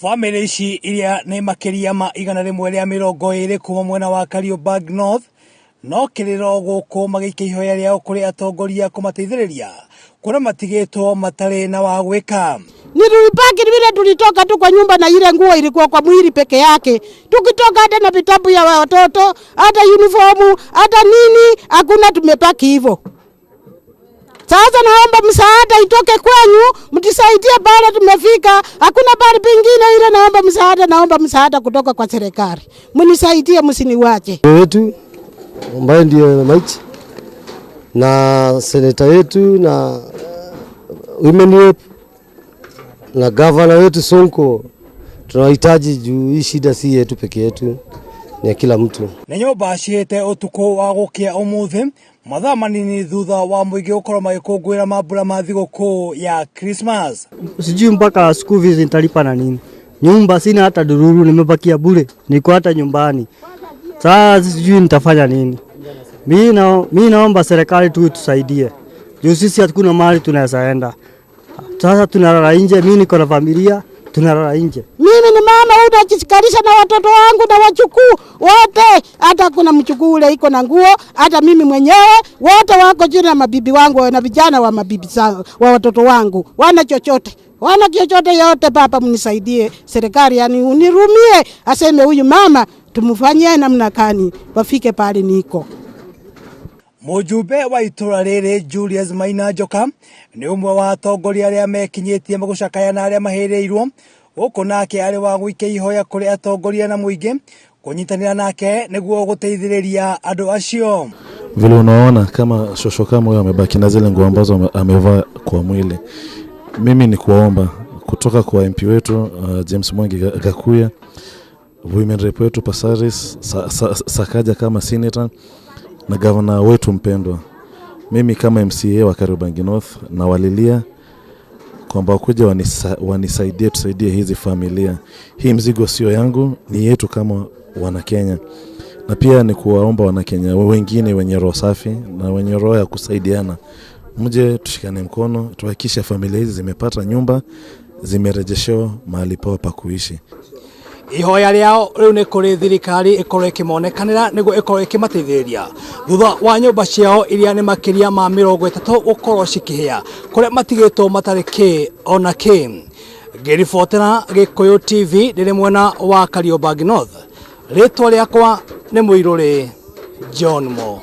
Bamĩrĩ ici iria nĩ makĩria ma 120 kuma mwena wa Kariobangi North no kĩrĩro gũkũ magĩikia ihoya rĩao kũrĩ atongoria kũmateithĩrĩria kuona matigĩtwo matarĩ na wa gwĩka. Ni tulibaki vile tulitoka tu kwa nyumba na ile nguo ilikuwa kwa mwili peke yake. Tukitoka hata na vitabu ya watoto, hata uniformu, hata nini, hakuna, tumebaki hivyo. Sasa naomba msaada itoke kwenyu, mtusaidie pale tumefika. Hakuna pale pengine ile, naomba msaada, naomba msaada kutoka kwa serikali. Mnisaidie, msiniwache. Wetu ambaye ndiye Maich na seneta yetu na women rep na gavana wetu Sonko, tunahitaji juu hii shida si yetu peke yetu, ni ya kila mtu. Nĩ nyũmba cihĩte ũtukũ wa gũkĩa ũmũthĩ mathaa manini thutha wa mũingĩ gũkorwo magĩkũngũĩra mambura ma thigũkũ ya Christmas. Sijui mpaka school fees nitalipa na nini. Nyumba sina hata dururu, nimebakia bure, niko hata nyumbani. Sasa sijui nitafanya nini. Mimi naomba serikali tu tusaidie. Juu sisi hakuna mahali tunaweza enda. Sasa tunalala nje, mimi niko na familia, tunalala nje. Mimi ni mama huyu najishikanisha na watoto wangu na wachukuu wote, hata kuna mchukuu ule iko na nguo, hata mimi mwenyewe wote wako chini na mabibi wangu na vijana wa mabibi zangu, wa watoto wangu, wana chochote. Wana chochote yote. Baba mnisaidie, serikali yani unirumie, aseme huyu mama tumfanyie namna gani wafike pale niko. Mũjumbe wa itũra rĩrĩ Julius Maina Njoka nĩ ũmwe wa atongoria arĩa mekinyĩtie gũcakaya na arĩa mahĩrĩirwo gũkũ nake arĩ wa gũikia ihoya kũrĩ atongoria na mũingĩ kũnyitanĩra nake nĩguo gũteithĩrĩria andũ acio. Vile unaona kama shosho kama huyo amebaki na zile nguo ambazo amevaa kwa mwili, mimi ni kuwaomba kutoka kwa MP wetu James Mwangi Gakuya, women rep wetu Pasaris Sakaja kama senator na governor wetu mpendwa, mimi kama MCA wa Kariobangi North na walilia kwamba wakuja wanisaidie, tusaidie hizi familia. Hii mzigo sio yangu, ni yetu kama wana Kenya. Na pia ni kuwaomba wana Kenya wengine wenye roho safi na wenye roho ya kusaidiana, mje tushikane mkono, tuhakikishe familia hizi zimepata nyumba, zimerejeshewa mahali pao pa kuishi. Ihoya rĩao rĩu nĩ kũrĩ thirikari ĩkorwo ĩkĩmonekanĩra nĩguo ĩkorwo ĩkĩmateithĩrĩria thutha wa nyũmba ciao iria nĩ makĩria ma 30 gũkorwo cikĩhĩa kũrĩa matigĩtwo matarĩ kĩ ona kĩ. Ngĩribotera Gĩkũyũ TV ndĩrĩ mwena wa Kariobangi North, rĩtwa rĩakwa nĩ Mũirũrĩ John Mo.